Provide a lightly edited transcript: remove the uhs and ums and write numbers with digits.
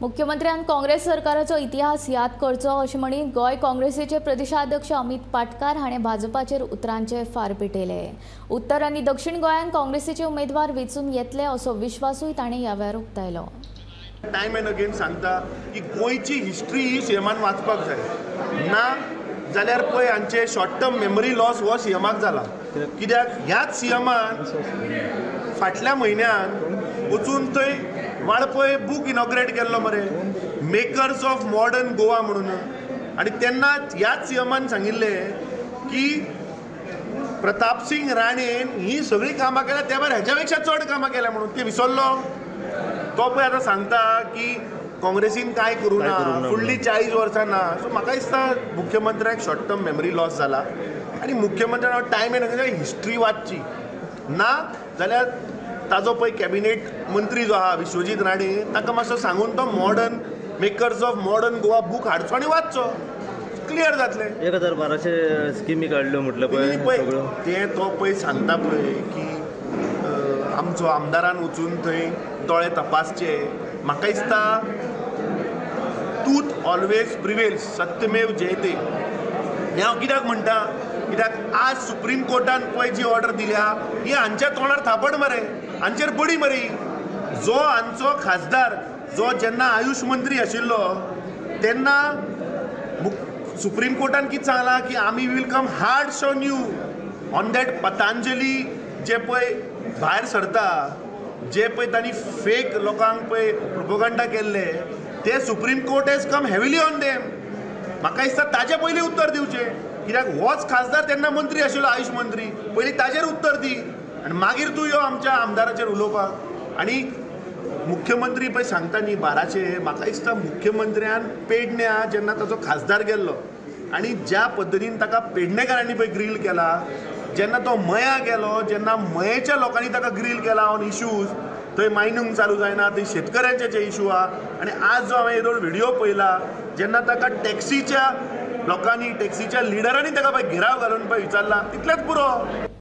मुख्यमंत्र्यान काँग्रेस सरकाराचो इतिहास याद करचो अशें म्हणीत गोंय काँग्रेसीचे प्रदेशाध्यक्ष अमित पाटकार हाणें भाजपाचेर उतरांचे फार पेटयले। उत्तर आनी दक्षिण गोंयांत काँग्रेसीचे उमेदवार वेंचून येतले असो विश्वासूय ताणें ह्या वेळार उक्तायलो। टायम एंड अगेन सांगता की गोंयची हिस्ट्री ही सीएमान वाचपाक जाय, ना जाल्यार पळय हांचे शॉर्ट टर्म मेमरी लॉस हो सीएमाक जाला। कित्याक ह्याच सीएमान फाटल्या म्हयन्यान वचून थंय वाळपय बूक इनॉग्रेट केल्लो मरे, मेकर्स ऑफ मॉडर्न गोवा म्हणून। आनी तेन्ना ह्याच सीएमान सांगिल्लें की प्रतापसिंग राणेन ही सगळीं कामां केल्या, त्या भायर हेच्या पेक्षा चड कामां केल्या म्हणून। ते विसरलो तो पळय आतां सांगता की काँग्रेसीन कांय करूं ना, फुडलीं 40 वर्सां ना। सो म्हाका दिसता मुख्यमंत्र्याक शॉर्ट टर्म मेमरी लॉस जाला आनी मुख्यमंत्र्यान टायम एंड हिस्ट्री वाचची ना जाल्यार ताजो पळय कॅबिनेट मंत्री जो आहा विश्वजीत राणे ताका मातसो सांगून तो modern makers of modern Goa book हाडचो आनी वाचचो, क्लियर जातलें। 1200 स्किमी काडल्यो म्हटलें पळय, ते तो पळय सांगता पळय की आमचो आमदारान वचून थंय दोळे तपासचे। म्हाका दिसता ट्रूथ ऑलवेज प्रिवेल्स, सत्यमेव जयते। हें हांव कित्याक म्हणटा, कित्याक आज सुप्रीम कोर्टान पळय जी ऑर्डर दिल्या ही हांच्या तोंडार थापड मरे, हांचेर बडी मरी। जो हांचो खासदार जो जेन्ना आयुष मंत्री आशिल्लो तेन्ना सुप्रीम कोर्टान कितें सांगलां की आमी will come hard on you on that Patanjali जे पळय भायर सरता, जे पळय तांणी फेक लोकांक पळय प्रोपोगंडा केल्ले ते Supreme Court has come heavily on them. म्हाका दिसता ताजे पयलीं उत्तर दिवचें, कित्याक होच खासदार तेन्ना मंत्री आशिल्लो आयुष मंत्री, पयलीं ताजेर उत्तर दी आनी मागीर तूं यो आमच्या आमदाराचेर उलोवपाक। आनी मुख्यमंत्री पळय सांगता न्ही 1200, म्हाका दिसता मुख्यमंत्र्यान पेडण्या जेन्ना ताचो खासदार गेल्लो आनी ज्या पद्दतीन ताका पेडणेकारांनी पळय ग्रील केला, जेन्ना तो मया गेलो, जेन्ना मयेच्या लोकांनी ताका ग्रील केला ऑन इश्यूज, थंय मायनींग चालू जायना, थंय शेतकऱ्यांचे जे इशू आहा। आनी आज जो हांवें येदोळ व्हिडियो पळयला जेन्ना ताका टॅक्सीच्या लोकांनी, टॅक्सीच्या लिडरांनी ताका पळय घेराव घालून पळय विचारला, तितलेंच पुरो।